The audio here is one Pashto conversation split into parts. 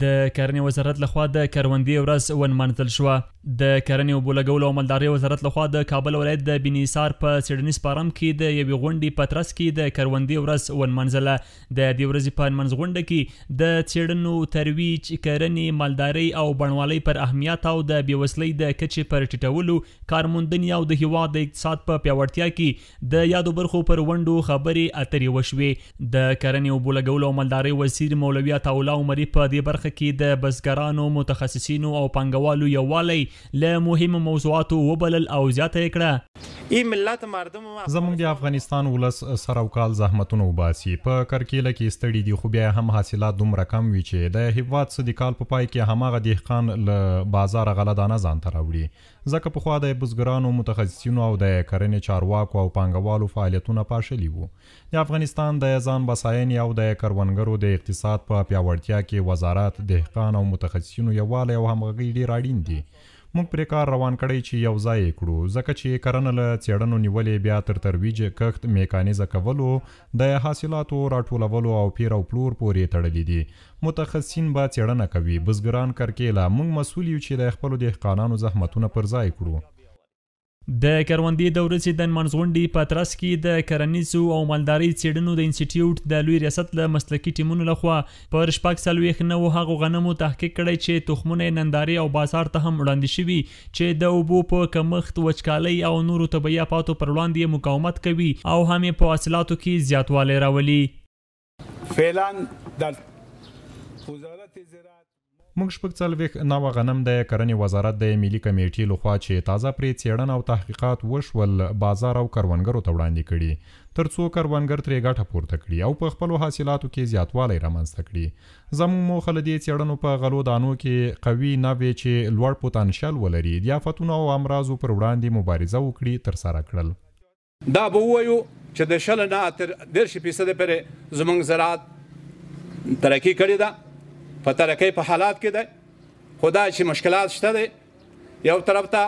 د کرنې وزارت لخوا د کروندې ورځ ونمانځل شوه. د کرنې، اوبولګولو او مالدارۍ وزارت لخوا د کابل ولایت د بنیسار په څېړنیز فارم کې د یوې غونډې په ترڅ کې د کروندې ورځ ونمانځله. د دې ورځې په نمانځغونډه کې د څېړنو، ترویج، کرنې، مالدارۍ او بڼوالۍ پر اهمیت او د بېوزلۍ د کچې پر ټیټولو، کارموندنې او د هېواد د اقتصاد په پیاوړتیا کې د یادو برخو پر ونډو خبرې اترې وشوې. د کرنې، اوبولګولو او مالدارۍ وزیر مولوي عطاالله عمري په دې برخه کې د بزګرانو، متخصصینو او پانګوالو یووالی له مهمو موضوعاتو وبلل او زیاته یې کړه، زموږ د افغانستان ولس سر او کال زحمتونه وباسي، په کرکیله کې ستړي دي، خو بیا هم حاصلات دومره کم وي چې د هېواد څه د کال په پای کې هماغه دهقان له بازاره غله دانه ځانته راوړي. ځکه پخوا د بزګرانو، متخصصینو او د کرنې چارواکو او پانګوالو فعالیتونه پاشلي وو. د افغانستان د ځان بساینې او د کروندګرو د اقتصاد په پیاوړتیا کې وزارت، دهقان او متخصصینو یووالی او همغږي ډېر اړین دي. موږ پرې کار روان کړی چې یو ځای یې کړو، ځکه چې کرنه له څېړنو نیولې بیا تر ترویج، کښت، میکانیزه کولو، د حاصلاتو راټولولو او پېر او پلور پورې تړلې دي. متخصصین به څېړنه کوي، بزګران کرکېله، موږ مسؤل یو چې د خپلو دهقانانو زحمتونه پر ځای کړو. د کروندې د ورځې د نمانځغونډې په ترڅ کې د کرنیزو او مالدارۍ څېړنو د انسټیټیوټ د لوی ریاست له مسلکي ټیمونو لخوا پر 46 نوو هغو غنمو تحقیق کړی چې تخمونه یې نندارې او بازار ته هم وړاندې شوي چې د اوبو په کمښت، وچکالۍ او نورو طبیعي آفاتو پر وړاندې یې مقاومت کوي او هم یې په حاصلاتو کې زیاتوالی راولي. فعلا در وزارت زراعت. موږ 46 نوعه غنم د کرنې وزارت د ملي کمېټې لخوا چې تازه پرې څېړنه او تحقیقات وشول بازار او کروندګرو ته وړاندې کړي تر څو کروندګر ترې ګټه پورته کړي او په خپلو حاصلاتو کې زیاتوالی رامنځته کړي. زموږ موخه له دې څېړنو په غلو دانو کې قوي نوعې چې لوړ پوتانشیل ولري د افتونو او امراضو پر وړاندې مبارزه وکړي ترسره کړل. دا به ووایو چې د 20 نه تر 30 فیصده پورې زموږ زراعت ترقي کړې ده، په ترقۍ په حالات کې دی، خو دا چې مشکلات شته دی، یو طرف ته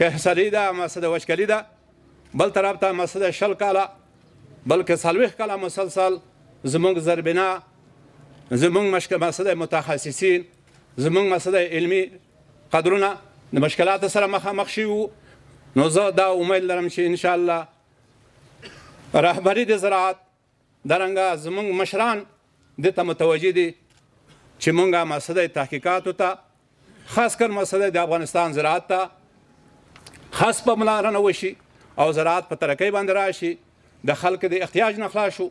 کهسري ده، مسله وچکالي ده، بل طرف ته مسله 20 کاله بلکې 40 کاله مسلسل زموږ زربنا، زموږ مسله متخصصین، زموږ مسله علمي قدرونه د مشکلاتو سره مخامخ شوي وو. نو زه دا امید لرم چې انشاءالله رهبري د زراعت درنګه زموږ مشران دې ته متوجه دي چې موږ مسله تحقیقاتو ته، خاص کر مسله د افغانستان زراعت ته خاص پاملرنه وشي او زراعت په ترقۍ باندې راشي، د خلکو د احتیاج نه خلاص شو.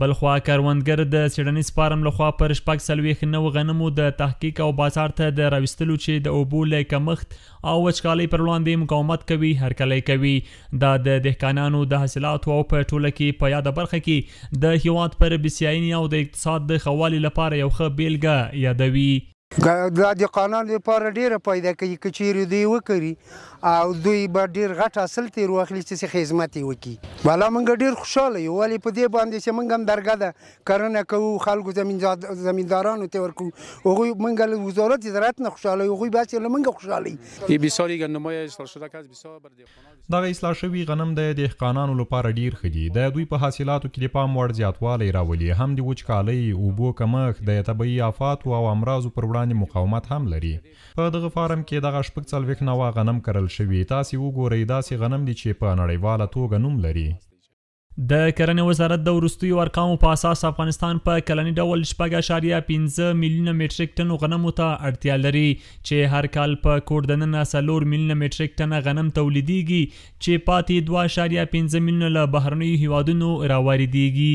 بلخوا کروندګر د څېړنیز فارم لخوا پر 46 نوو غنمو د تحقیق او بازار ته د راوستلو چې د اوبو له کمښت او وچکالۍ پر وړاندې مقاومت کوي هرکلی کوي. دا د دهقانانو د حاصلاتو او په ټوله کې په یاده برخه کې د هیواد پر بسیاینې او د اقتصاد د ښه والي لپاره یو ښه بېلګه یادوي. دا د دهقانانو لپاره ډېره فایده کوي که چیرې دوی وکري او دوی به ډېر غټ حاصل ترې واخلي چې څه خدمت یې وکړي. والا موږ ډېر خوشحاله یو، ولې په دې باندې چې موږ هم درګه ده کرنه کوو، خلکو زمیندارانو ته ورکوو، هغوی موږ له وزارت زراعت نه خوشحاله یو، هغوی به هسې له موږ خوشحاله وي. دغه اصلاح شوي غنم د دهقانانو لپاره ډېر ښه دي، د دوی په حاصلاتو کې د پام وړ زیاتوالی راولي، هم د وچکالۍ، اوبو کمښت، د طبیعي آفاتو او امراضو پر وړاندې مقاومت هم لري. په دغه فارم کې دغه 46 نوعه غنم کرل شوي، تاسې وګورئ داسې غنم دي چې په نړیواله توګه نوم لري. د کرنې وزارت د وروستیو ارقامو په اساس افغانستان په کلني ډول 6.5 میلیونه میټریک ټنو غنمو ته اړتیا لري چې هر کال په کور دننه 4 میلیونه میټریک ټنه غنم تولیدیږي چې پاتې 2.5 میلیونه له بهرنیو هیوادونو راواردیږي.